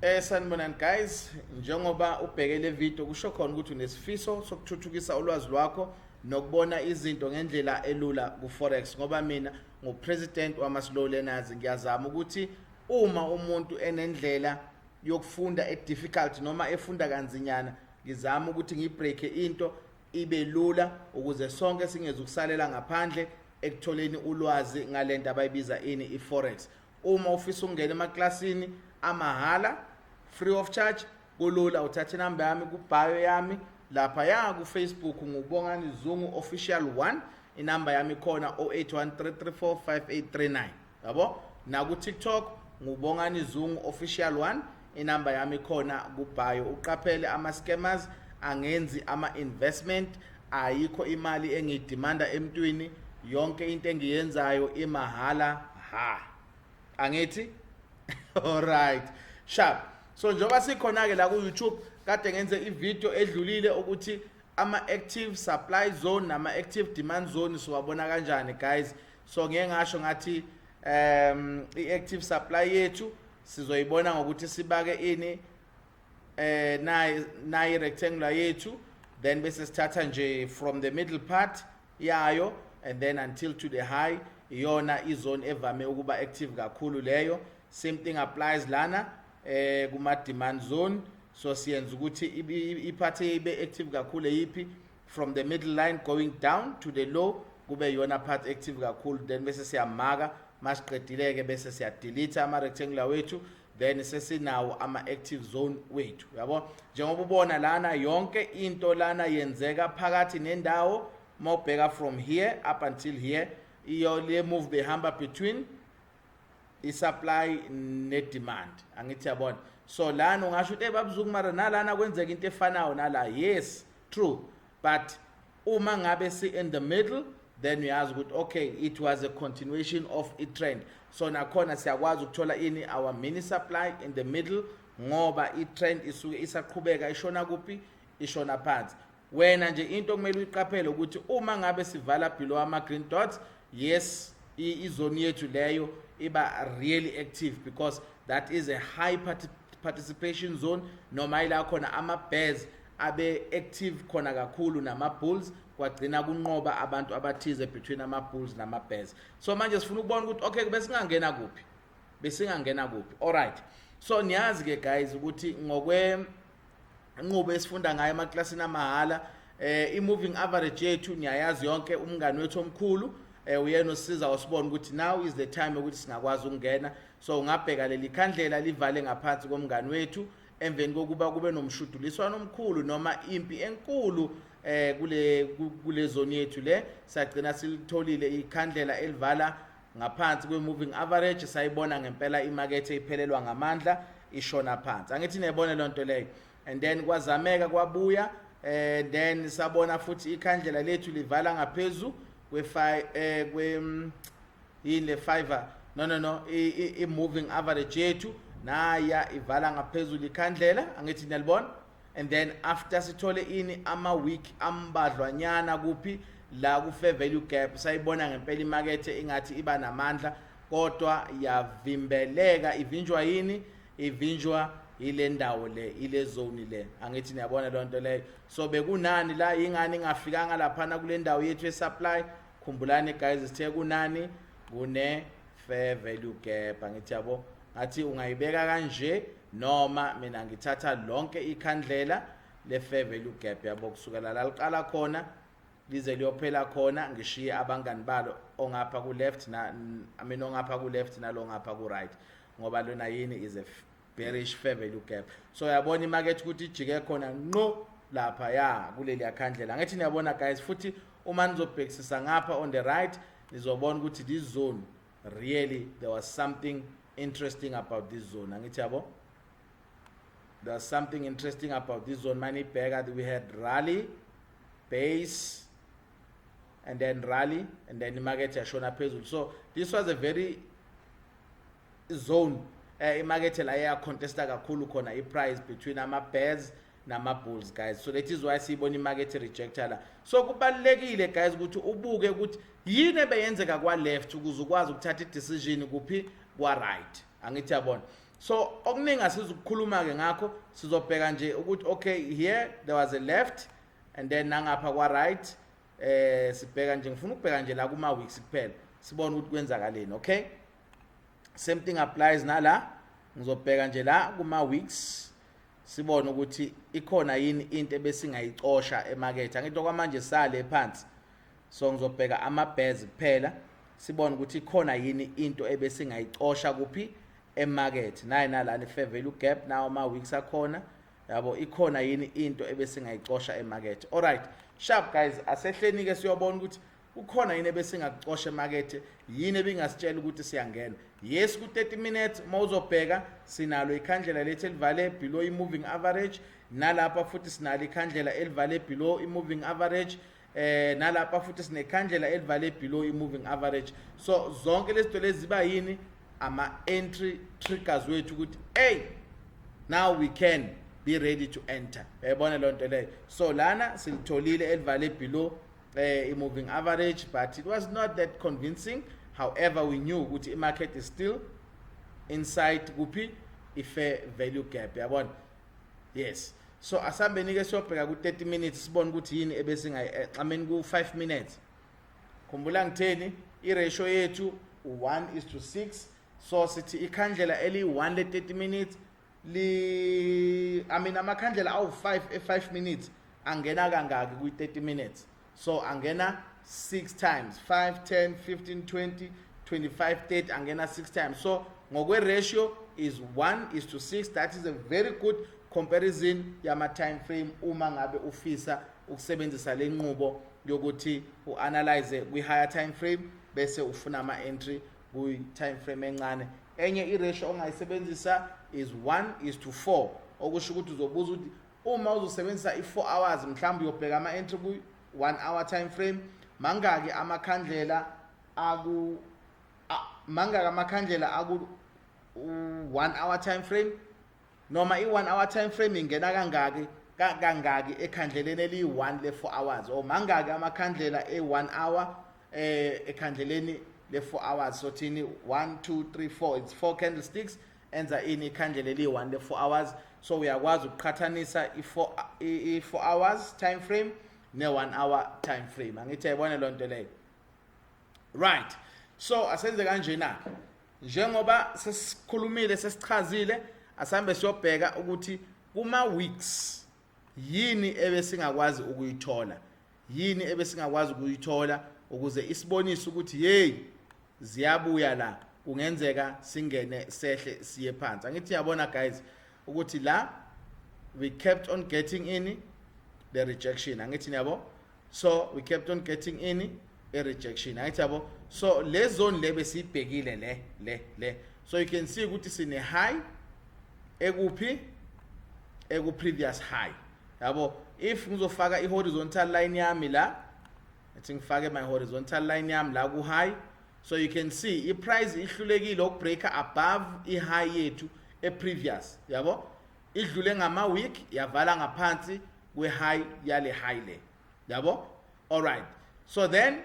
Sanibonani guys, njengoba ubheke le video, kusho khona ukuthi unesifiso sokuthuthukisa ulwazi lwakho nokubona izinto ngendlela elula ku-forex, ngoba mina ngu-president wama-slow learners. Ngiyazama ukuthi uma umuntu enendlela yokufunda e-difficult noma efunda kanzinyana, ngizama ukuthi ngiyibreak into ibe lula ukuze sonke singezukusalela ngaphandle ekutholeni ulwazi ngalento abayibiza ini, i-forex. Uma ufisa ukungena emaklasini amahhala, free of charge, kulula, uthatha inamba yami ku-bio yami lapha ya ku-Facebook, nguBongani Zungu Official 1. Inamba yami khona 0813345839, yabo. Naku-TikTok nguBongani Zungu Official 1, inamba yami khona ku-bio. Uqaphele ama-scammers, angenzi ama-investment, ayikho imali engiyidimanda emntwini, yonke into engiyenzayo imahhala ha, angithi? Alright, sharp. So njengoba sikhona ke la ku YouTube, kade ngenze ivideo edlulile ukuthi ama active supply zone nama active demand zone siwabona kanjani, guys. So ngeke ngasho ngathi i-active supply yethu sizoyibona ngokuthi sibake ini, nayi rectangular yethu, then bese sithatha nje from the middle part yayo and then until to the high. Iyona izone evame ukuba active kakhulu leyo. Same thing applies lana kuma demand zone. So siyenza ukuthi ipart ibe active kakhulu eyipi? From the middle line going down to the low, kube iyona part active kakhulu. Then bese siyamaka, masiqedile ke bese siyadelete ama rectangular wethu, then sesinawo ama active zone wethu, yabo. Njengoba ubona lana, yonke into lana yenzeka phakathi nendawo. Mawubheka from here up until here, iyo le move behamba between i-supply ne-demand, angithi yabona? So lana ungasho ukuthi, "Hey, babuZungu, mara nalana kwenzeka into efanayo nala." Yes, true, but uma ngabe si in the middle, then uyazi ukuthi okay, it was a continuation of a trend. So nakhona siyakwazi ukuthola ini, our mini supply in the middle, ngoba i-trend isuke isaqhubeka ishona kuphi? Ishona phansi. Wena nje into okumele uyiqaphele ukuthi uma ngabe sivala below ama green dots, yes, izone yethu leyo iba really active because that is a high participation zone, noma ila khona ama bears abe active khona kakhulu nama bulls, kwagcina kunqoba abantu abathize between ama bulls nama bears. So manje sifuna ukubona ukuthi okay, besingangena kuphi, besingangena kuphi? Alright, so niyazi ke guys ukuthi ngokwe inqubo esifunda ngayo emaklasini amahhala, i-moving average yethu niyayazi yonke, umngani wethu omkhulu, uyena osiza wasibona ukuthi now is the time ukuthi singakwazi ukungena. So ungabheka leli khandlela livale ngaphansi komngani wethu emveni kokuba kube nomshuduliswano omkhulu noma impi enkulu kule zone yethu le. Sagcina silitholile ikhandlela elivala ngaphansi kwe-moving average, sayibona ngempela imakethe iphelelwa ngamandla, ishona phansi, angithi niyayibona leyo nto leyo? And then kwazameka kwabuya, and then sabona futhi ikhandlela lethu livala ngaphezu kwe kwe yini le fiver, no, i-moving average yethu naya ivala ngaphezulu ikhandlela, angithi niyalibona? And then after sithole ini, ama wick ambadlwanyana kuphi? La ku fair value gap, sayibona ngempela imakethe ingathi iba namandla, kodwa yavimbeleka. Ivinjwa yini? Ivinjwa ile ndawo le, ile zone le, angithi niyabona leyo nto leyo? So bekunani la? Ingani ingafikanga laphana kule ndawo yethu ye-supply? Khumbulani guys, sithe kunani? Kune fair value gap, angithi yabo? Ngathi ungayibeka kanje noma mina ngithatha lonke ikhandlela le fair value gap, yabo, kusukela la liqala khona lize liyophela khona, ngishiye abangani balo ongapha ku left na, I mean, ongapha ku left nalo ngapha ku right, ngoba lona yini? Is a bearish fair value gap. So uyabona imarket ukuthi ijike khona ngqo lapha ya kuleli yakhandlela, ngithi niyabona guys? Futhi uma nizobhekisisa ngapha on the right, nizobona ukuthi this zone, really there was something interesting about this zone, angithi yabo? There's something interesting about this zone. Manibheka, we had rally base and then rally and then imarket yashona phezulu. So this was a very zone imarket la eyacontesta kakhulu khona i-price between ama-bears nama-bulls, guys. So that is why siyibona imarket rejecta la. So kubalulekile guys ukuthi ubuke ukuthi yini ebeyenzeka kwa-left ukuze ukwazi ukuthatha i-decision kuphi? Kwa-right, angithi yabona? So okuningi asizukukhuluma ke ngakho, sizobheka nje ukuthi okay, here there was a left and then nangapha kwa right. Sibheka nje, ngifuna ukubheka nje la kuma wicks kuphela, sibone ukuthi kwenzakaleni. Okay, same thing applies nala, ngizobheka nje la kuma wicks, sibone ukuthi ikhona yini into ebesingayicosha emakethe. Angithi okwamanje sale phansi, so ngizobheka ama bears kuphela, sibone ukuthi ikhona yini into ebesingayicosha kuphi emarket. Nayi nalana i-fair value gap, nawo ama wicks akhona, yabo. Ikhona yini into ebesingayicosha emarket? Alright, sharp guys, asehleni ke siyobona ukuthi kukhona yini ebesingakucosha emakethe, yini ebingasitshela ukuthi siyangena. Yes, ku-30 minutes uma uzobheka sinalo ikhandlela lethu elivale below i-moving average, nalapha futhi sinalo ikhandlela elivale below i-moving average, nalapha futhi sinekhandlela elivale below i-moving average. So zonke lezi zinto lezi ziba yini? Ama-entry triggers wethu ukuthi hey, now we can be ready to enter. Uyayibona leyo nto leyo? So lana silitholile elivale below i-moving average, but it was not that convincing. However, we knew ukuthi i-market is still inside kuphi? I-fair value gap, yabona? Yes, so asambeni ke siyobheka ku-30 minutes, sibone ukuthi yini ebesingayi, I mean, ku-5 minutes. Khumbula ngitheni? I-ratio yethu 1 is to 6, so sithi ikhandlela eli-1 le-30 minutes li, I mean, amakhandlela awu-5 e-5 minutes angena kangaki kwi-30 minutes? So angena 6 times: 5, 10, 15, 20, 25, 30, angena 6 times. So ngokwe-ratio is 1 is to 6. That is a very good comparison yama-time frame uma ngabe ufisa ukusebenzisa le nqubo yokuthi u-analyze kwi-higher time frame bese ufuna ama-entry kwi-time frame encane. Enye i-ratio ongayisebenzisa is 1 is to 4, okusho ukuthi uzobuza ukuthi uma uzosebenzisa i-4 hours, mhlawumbe uyobheka ama-entry ku-1 hour time frame, mangaki amakhandlela aku mangaki amakhandlela aku 1 hour time frame, noma i-1 hour time frame ingena kangaki kangaki ekhandleleni eliyi-1 le-4 hours, or mangaki amakhandlela e-1 hour ekhandleleni le-4 hours. So thini? 1, 2, 3, 4, it's 4 candlesticks enza ini? Ikhandlela eliyi-1 le-4 hours. So uyakwazi ukuqhathanisa i-4 hours time frame ne-1 hour time frame. Angithi ayibone loo nto leyo? Right, so asenze kanjena, njengoba sesikhulumile, sesichazile, asambe siyobheka ukuthi kuma wicks yini ebesingakwazi ukuyithola, yini ebesingakwazi ukuyithola ukuze isibonise ukuthi hey, ziyabuya la, kungenzeka singene sehle siye phansi. Angithi yabona guys ukuthi la we kept on getting in the rejection? Angithi niyabo? So we kept on getting in a rejection, angithi yabo? So le zone le besiyibhekile, le, so you can see ukuthi sine high ekuphi? Eku previous high, yabo. If ngizofaka i horizontal line yami la, ethi ngifake my horizontal line yami la ku high, so you can see i price ihlulekile ukubreaka above i high yethu e previous, yabo. Idlule ngama wick, yavala ngaphansi kwe high yale high le, yabo. Alright, so then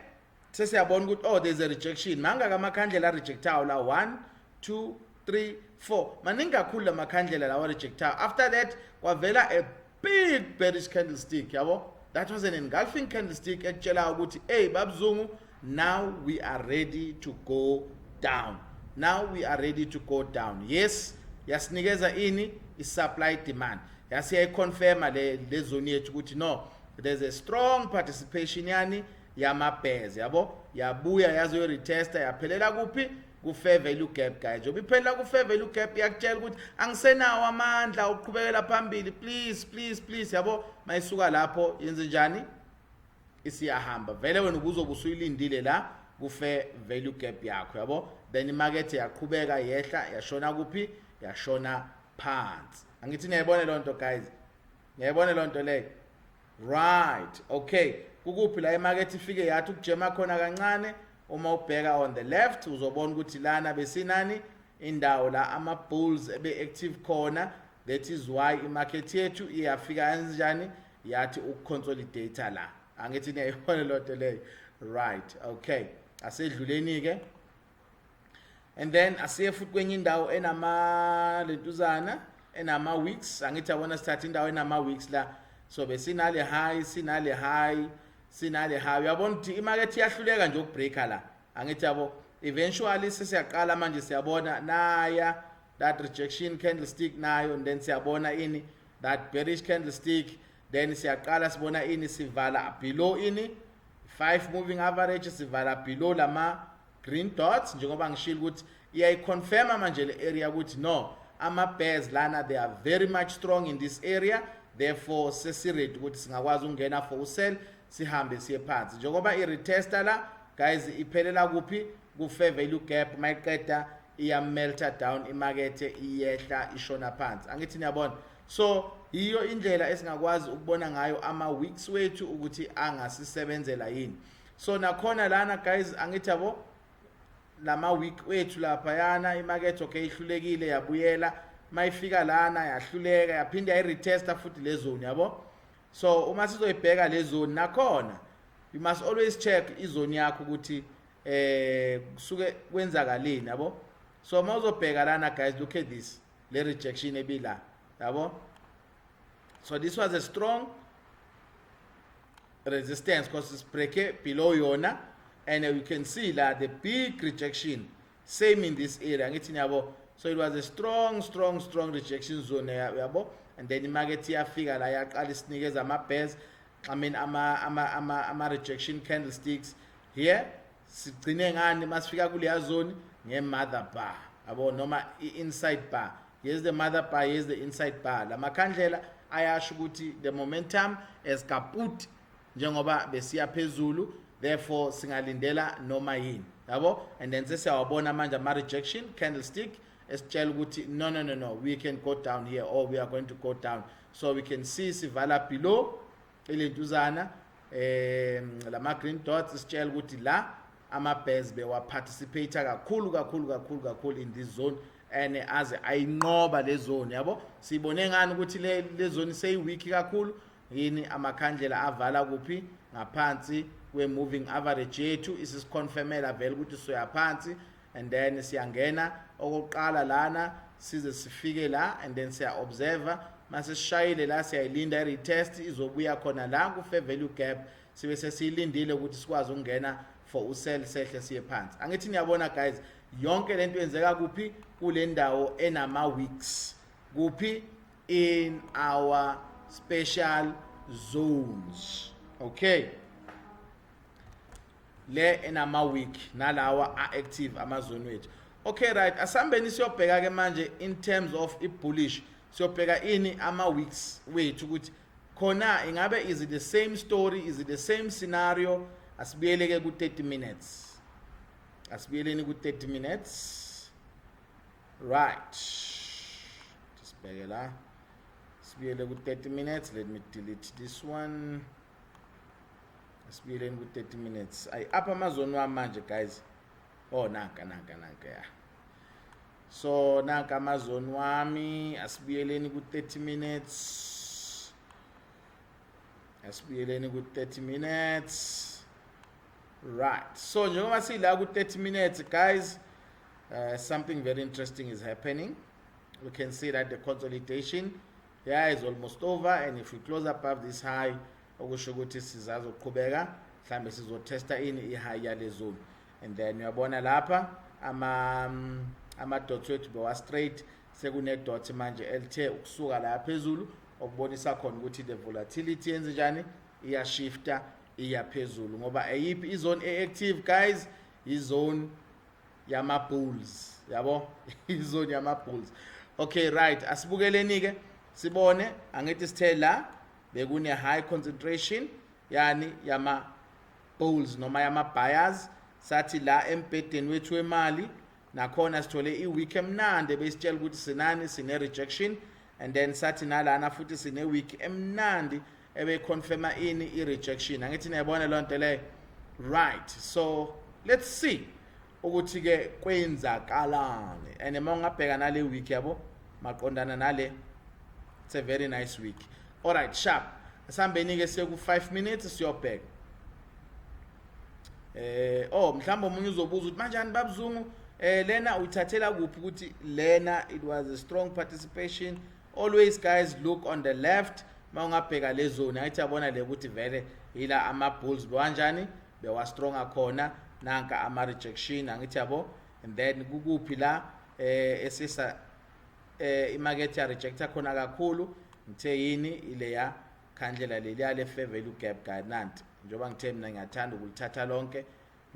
sesiyabona ukuthi oh, there's a rejection. Mangaka amakhandlela rejectayo la? 1, 2, 3, 4, maningi kakhulu lamakhandlela lawa rejectayo. After that kwavela a big bearish candlestick, yabo. That was an engulfing candlestick ekutshela ukuthi hey, babzungu, now we are ready to go down, now we are ready to go down. Yes, yasinikeza ini? I-supply demand. Yasiyayiconfirma le zone yethu ukuthi no, there's a strong participation yani yama-bears, yabo. Yabuya yazoyoretesta, yaphelela kuphi? Ku-fair value gap, guys. Njengoba iphelela ku-fair value gap, iyakutshela ukuthi angisenawo amandla ukuqhubekela phambili, please, please, please, yabo. Mayisuka lapho yenze njani? Isiyahamba vele. Wena ubuzobe usuyilindile la ku-fair value gap yakho, yabo. Then imakethe yaqhubeka yehla, yashona kuphi? Yashona phansi. Angithi niyayibona leyo nto guys? Niyayibona leyo nto leyo? Right, okay, kukuphi la imakethe ifike yathi ukujema khona kancane? Uma ubheka on the left, uzobona ukuthi lana besinani? Indawo la ama-bulls ebe-active khona. That is why imarket yethu iyafika kanjani? Yathi ukuconsolidate la. Angithi niyayibona leyo nto leyo? Right, okay, asedluleni ke. And then asiye futhi kwenye indawo enama lentuzana, enama wicks. Angithi yabona, sithatha indawo enama wicks la. So besinale high, sinale high, sinale high. Uyabona ukuthi imarket iyahluleka nje ukubreaka la, angithi yabo? Eventually sesiyaqala manje, siyabona naya that rejection candlestick nayo, and then siyabona ini? That bearish candlestick. Then siyaqala sibona ini? Sivala below ini? 5 moving average. Sivala below lama green dots, njengoba ngishilo ukuthi iyayiconfirma manje le area ukuthi no, ama bears lana, they are very much strong in this area. Therefore sesiready ukuthi singakwazi ukungena for usell, sihambe siye phansi. Njengoba i-retesta la, guys, iphelela kuphi? Ku-fair value gap. Mayiqeda iyamelta down imakethe, iyehla, ishona phansi, angithi niyabona? So yiyo indlela esingakwazi ukubona ngayo ama-wicks wethu ukuthi angasisebenzela yini. So nakhona lana, guys, angithi yabo, lama wick wethu laphayana, imarket, okay, ihlulekile, yabuyela. Mayifika lana yahluleka, yaphinda yayiretesta futhi le zone, yabo? So uma sizoyibheka le zone nakhona, you must always check izone yakho ukuthi kusuke kwenzakaleni, yabo? So uma uzobheka lana, guys, look at this, le rejection ebila, yabo? So this was a strong resistance because it's break below yona, and you can see la the big rejection, same in this area, angithi yabo? So it was a strong, strong, strong rejection zone, yabo? And then imarket iyafika la, yaqala isinikeza ama bears, I mean ama rejection candlesticks here. Sigcine ngani masifika kuleya zone? Nge-mother bar, yabo, noma i-inside bar. Here's the mother bar, here's the inside bar. Lamakhandlela ayasho ukuthi the momentum is kaput njengoba besiya phezulu, therefore singalindela noma yini, yabo? And then sesiyawabona manje ama-rejection candlestick esitshela ukuthi no, no, no, no, we can go down here or we are going to go down. So we can see sivala below ilentuzana, lama green dots sitshela ukuthi la ama bears bewa participate kakhulu kakhulu kakhulu kakhulu in this zone and aze ayinqoba le zone, yabo? Sibone ngani ukuthi le zone seyi weak kakhulu? Yini? Amakhandlela avala kuphi? Ngaphansi kwe moving average yethu. Isisiconfirmela vele ukuthi soya phansi, and then siyangena okokuqala lana size sifike la, and then siya observe. Mase sishayile la, siyayilinda i-retest, izobuya khona la ku fair value gap, sibe sesiyilindile ukuthi sikwazi ukungena for usell, sehle siye phansi, angithi niyabona, guys? Yonke lento yenzeka kuphi? Kule ndawo enama wicks. Kuphi? In our special zones, okay, le enama wick nalawa a-active amazone wethu. Okay, right, asambeni siyobheka ke manje in terms of i-bullish. Siyobheka ini? Ama wicks wethu, ukuthi khona ingabe is it the same story, is it the same scenario? Asibuyele ke ku 30 minutes, asibuyeleni ku 30 minutes. Right, sibheke la, sibuyele ku 30 minutes. Let me delete this one. Asibuyeleni ku 30 minutes. Ayi, apha amazone wami manje, guys. Oh, nanka, nanka, nanka ya. So nanka amazone wami. Asibuyeleni ku 30 minutes, asibuyeleni ku 30 minutes. Right, so njengoba sila ku 30 minutes, guys, something very interesting is happening. We can see that the consolidation, yeah, is almost over, and if we close above this high, okusho ukuthi sizazoqhubeka, mhlambe sizotesta ini? I-high yale zone. And then uyabona lapha ama dots wethu bewa straight, sekune dot manje elithe ukusuka la phezulu, okubonisa khona ukuthi the volatility yenze njani? Iyashifta, iya phezulu. Ngoba eyiphi izone e-active, guys? Izone yama bulls, yabo? Izone yama bulls. Okay, right, asibukeleni ke sibone. Angithi sithe la bekune high concentration yani yama bulls noma yama buyers. Sathi la embhedeni wethu wemali nakhona sithole i-wick emnandi besitshela ukuthi sinani? Sine rejection. And then sathi nalana futhi sine wick emnandi ebeconfirma ini? I-rejection, angithi niyabona leyo nto leyo? Right, so let's see ukuthi ke kwenzakalani. And uma ungabheka nale wick, yabo, maqondana nale, it's a very nice wick. Alright, sharp, asihambeni ke siye ku 5 minutes, siyobheka. Oh, mhlawumbe omunye uzobuza ukuthi manjani, babuzungu, Lena uyithathela kuphi ukuthi lena it was a strong participation? Always, guys, look on the left. Mawungabheka le zone, ayithi yabona le ukuthi vele ila ama bulls bewanjani, bewa strong akhona. Nanka ama rejection, angithi yabo? And then kukuphi la esisa imarket ya rejecta khona kakhulu? Ngithe yini ileya khandlela leliya le fair value gap, guys. Nanti, njengoba ngithe mina ngiyathanda ukulithatha lonke,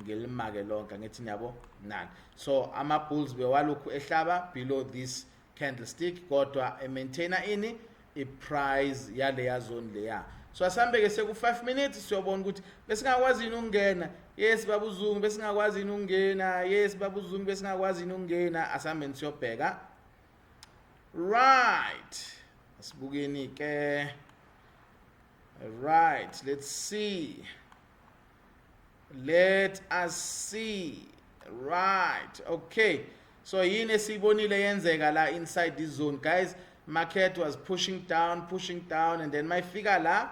ngilimake lonke, angithi niyabo? Nani, so ama bulls bewalokhu ehlaba below this candlestick, kodwa emaintaina ini? I-price yaleya zone leya. So asambe ke seku 5 minutes, siyobona ukuthi besingakwazi yini ukungena. Yes, baba uZungu, besingakwazi yini ukungena? Yes, baba uZungu, besingakwazi yini ukungena? Asambe siyobheka. Right, asibukeni ke. Right, let's see, let us see. Right, okay, so yini esiyibonile yenzeka la inside this zone, guys? Market was pushing down, pushing down, and then mayifika la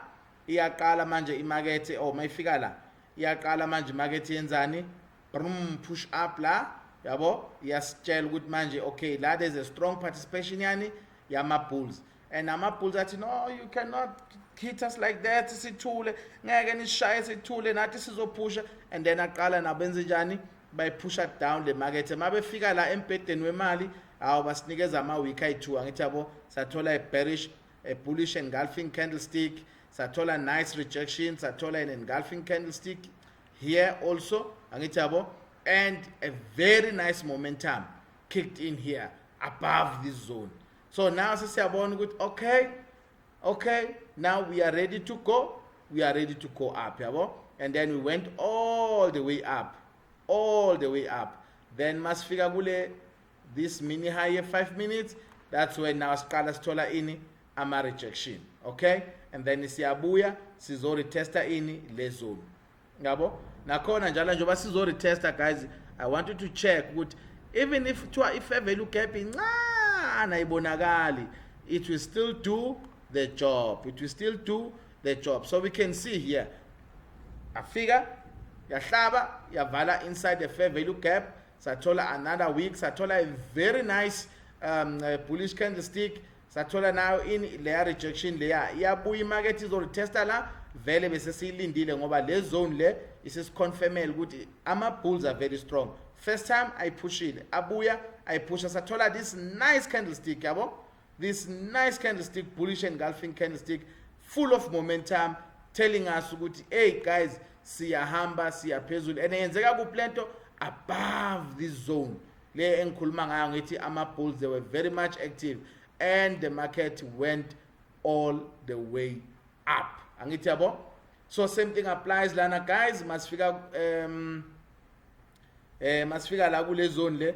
iyaqala manje imarket, or mayifika la iyaqala manje imarket yenzani? Brum, push up la, yabo? Iyasitshela ukuthi manje, okay, la there's a strong participation yani? Yama bulls. And ama bulls athi, "No, you cannot hit us like that, sithule. Ngeke nishaye sithule, nathi sizophusha." And then aqala nabenze njani? Bayiphusha down le market. Mabefika la embhedeni wemali, awu, basinikeza ama wick ayi2, angithi yabo? Sathola a bearish, a bullish engulfing candlestick, sathola nice rejection, sathola an engulfing candlestick here also, angithi yabo? And a very nice momentum kicked in here above this zone. So now sesiyabona ukuthi okay, now we are ready to go, we are ready to go up, yabo? And then we went all the way up, all the way up. Then masifika kule this mini high 5 minutes, that's when now siqala sithola ini? Ama rejection. Okay, and then siyabuya sizo retesta ini? Le zone, yabo? Nakhona njalo njengoba sizo retesta, guys, I want you to check ukuthi even if kuthiwa i-fair value gap incane, ayibonakali, it will still do the job, it will still do the job. So we can see here, afika yahlaba, yavala inside the fair value gap, sathola another wick, sathola a very nice bullish candlestick, sathola nayo in leya rejection leya. Iyabuya imarket izoretesta la, vele bese siyilindile ngoba le zone le isisiconfirmele ukuthi ama bulls are very strong. First time ayiphushile, abuya ayiphusha, sathola this nice candlestick, yabo? This nice candlestick, bullish engulfing candlestick, full of momentum, telling us ukuthi, hey guys, siyahamba, siyaphezulu. And yenzeka kuphi lento? Above this zone le engikhuluma ngayo, ngithi ama bulls, they were very much active and the market went all the way up, angithi yabo? So same thing applies lana, guys. Masifika la kule zone le,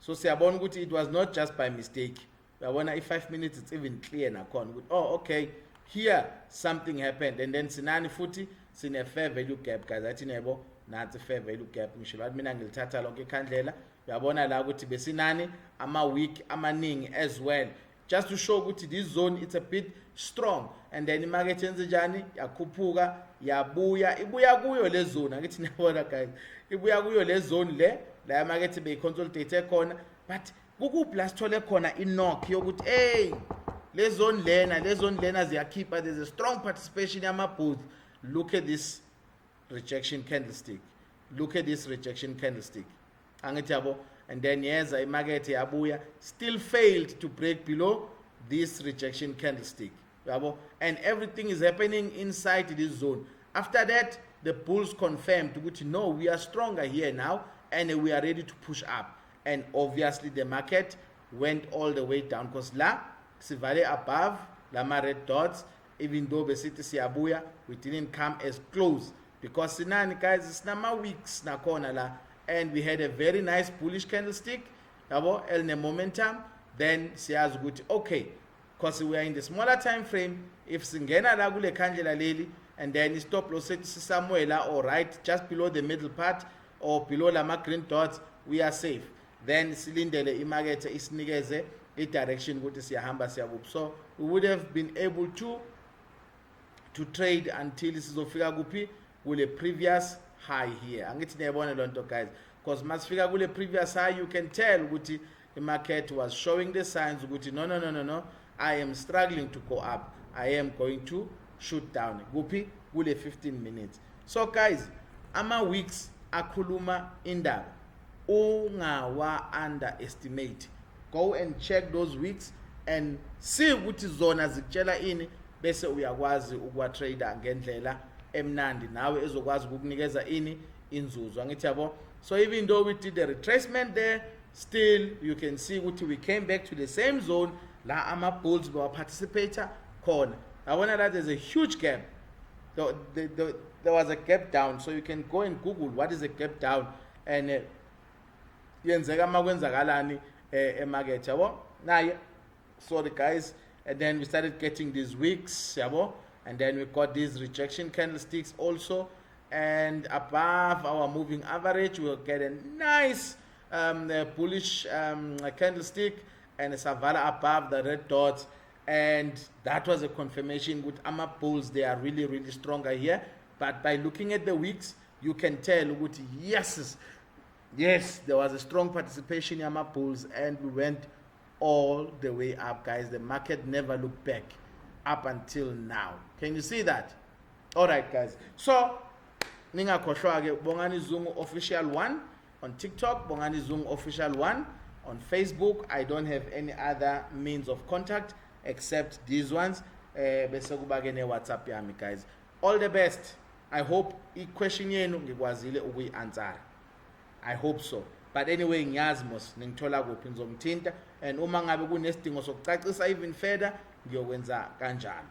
so siyabona ukuthi it was not just by mistake, uyabona? I-5 minutes, it's even clear nakhona ukuthi, oh okay, here something happened. And then sinani futhi? Sine fair value gap, guys, athi nebo nansi fair value gap. Ngisho lathi mina ngilithatha lonke ikhandlela, uyabona la ukuthi besinani? Ama wick amaningi as well, just to show ukuthi this zone, it's a bit strong. And then imarket yenze njani? Yakhuphuka, yabuya, ibuya kuyo le zone, angithi niyabona guys? Ibuya kuyo le zone le la market beyiconsolidate khona. But kukuphi la sithole khona i-knock yokuthi, hey, le zone lena, le zone lena ziyakhipha, there's a strong participation yama-bulls? Look at this rejection candlestick, look at this rejection candlestick, angithi yabo? And then yeza imarket yabuya, still failed to break below this rejection candlestick, yabo? And everything is happening inside this zone. After that, the bulls confirmed ukuthi, no, we are stronger here now and we are ready to push up. And obviously the market went all the way down, because la sivale above lama red dots. Even though besithi siyabuya, we didn't come as close because sinani, guys? Sinama wicks nakhona la, and we had a very nice bullish candlestick, yabo, eline momentum. Then siyazi ukuthi, okay, because we are in the smaller time frame, if singena la kule khandlela leli and then stop loss sethu somewhere la or right just below the middle part or below lama green dots, we are safe. Then silindele imarket isinikeze i-direction ukuthi siyahamba siyakuphi. So we would have been able to trade until sizofika kuphi? Kule previous high here, angithi niyayibona loo nto, guys? Because masifika kule previous high, you can tell ukuthi the market was showing the signs ukuthi no, I am struggling to go up, I am going to shoot down. Kuphi? Kule 15 minutes. So guys, ama wicks akhuluma indaba, ungawa underestimate. Go and check those wicks and see ukuthi zona zikutshela ini, bese uyakwazi ukuwa-trade ngendlela emnandi nawe ezokwazi ukukunikeza ini? Inzuzo, angithi yabo? So even though we did the retracement there, still you can see ukuthi we came back to the same zone la ama-bulls bawa-participate khona. Yabona la, there's a huge gap. There was a gap down, so you can go and Google what is a gap down and yenzeka makwenzakalani emarket, yabo? Naye, sorry guys. And then we started getting these wicks, yabo, and then we got these rejection candlesticks also, and above our moving average we'll get a nice bullish candlestick and a savala above the red dots, and that was a confirmation with ama bulls, they are really, really stronger here. But by looking at the wicks, you can tell ukuthi yes, there was a strong participation yama bulls and we went all the way up, guys. The market never looked back up until now. Can you see that? All right guys, so ningakhohlwa ke, Bongani Zungu Official 1 on TikTok, Bongani Zungu Official 1 on Facebook. I don't have any other means of contact except these ones, bese kuba ke ne WhatsApp yami. Guys, all the best. I hope i-question yenu ngikwazile ukuyi-answera. I hope so. But anyway, ngiyazi mos ningithola kuphi, ngizongithinta, and uma ngabe kunesidingo sokucacisa even further, ngiyokwenza kanjalo.